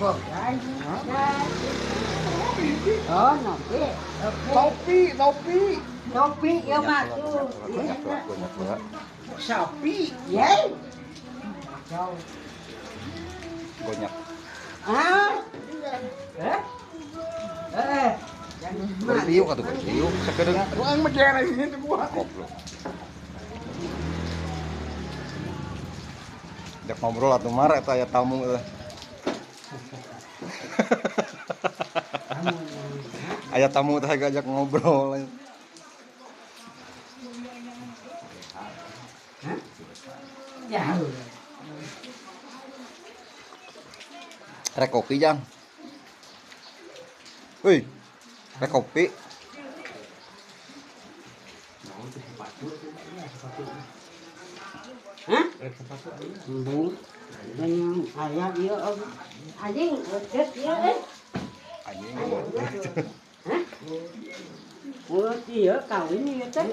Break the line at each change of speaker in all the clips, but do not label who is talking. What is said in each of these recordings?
Boga. Oh, nopi.
Topi, topi.
Topi ya mah tuh.
Sapi.
Ye.
Gonyak.
Ah. Eh? Eh.
Berliuk atuh berliuk sakedeung.
Urang mah jere ini teh buah.
Goblok. Dek ngobrol atuh mar eta aya tamu eta. Aya tamu teh ajak ngobrol.
Jauh.
Rek kopi jang. Wih, rek kopi.
Hah? Embung. Ayah ieu anjing leukeut ieu eh.
Anjing.
Hah? Oh, ieu kawin ieu teh.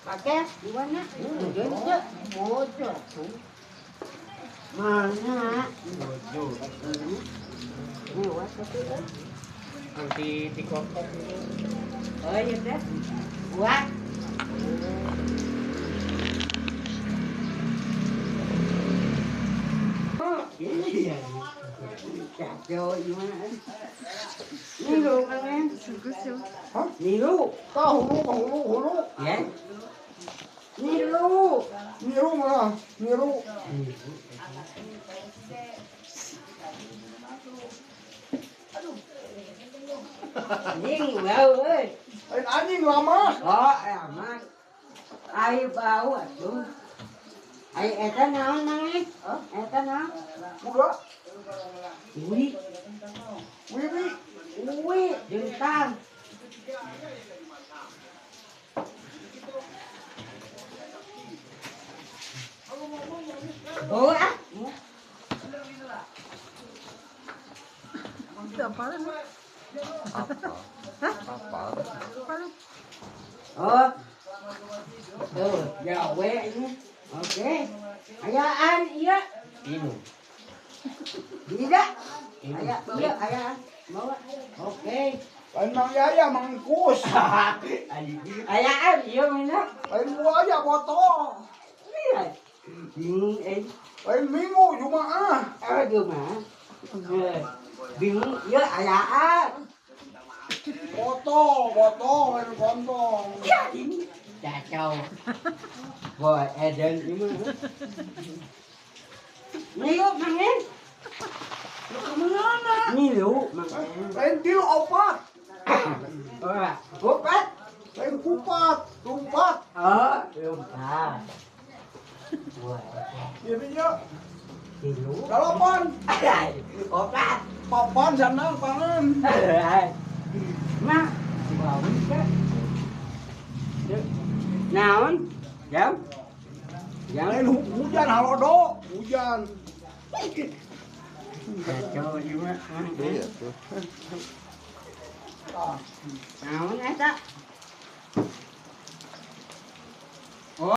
Pakai di mana? Bojo. Bojo. Mana? Bojo. Mewah tapi eh.
Nanti di koper.
Oh iya teh. Buat. Oh, iya. Kacau gimana? Niru kan?
Hah?
Niru.
Tah hulu, hulu, hulu.
Ya. Niru.
Niru mah, niru.
Anjing bau euy.
Lain anjing lama.
Oh, lama. Ai bau atuh. Ai eta naon mang? Eta naon?
Budak.
Uwi.
Wiwi.
Uwi dentang. Oh, ah.
Itu apa?
Apa?
Hah?
Apa?
Oh. Tuh, jawe ini. Oke. Ayaan iya.
Ini.
Tidak. Aya iya ayaan. Bawa. Oke.
Lain Mang Yaya, Mang Kus.
Ayaan iya mana?
Lain buaya botol.
Iya. Bingung eh.
Lain minggu Jumaah.
Aduh mah. Bingung iya ayaan.
Botol, botol, lain kontong.
Ya ini kacau. Wah, edan gimana? Nilu mangin.
Lu kemana?
Nilu mangin.
Lain tilu opat.
Oh, opat.
Lain kupat, lumpat.
Oh, lumpat. Wah,
Iya iya.
tilu.
Dalapan.
Opat.
Papan sana pangan.
Nah, bau ke. Naon? Jam? Jam.
Lain hujan halodo, hujan.
Kacau juga.
Iya tuh.
Naon eta?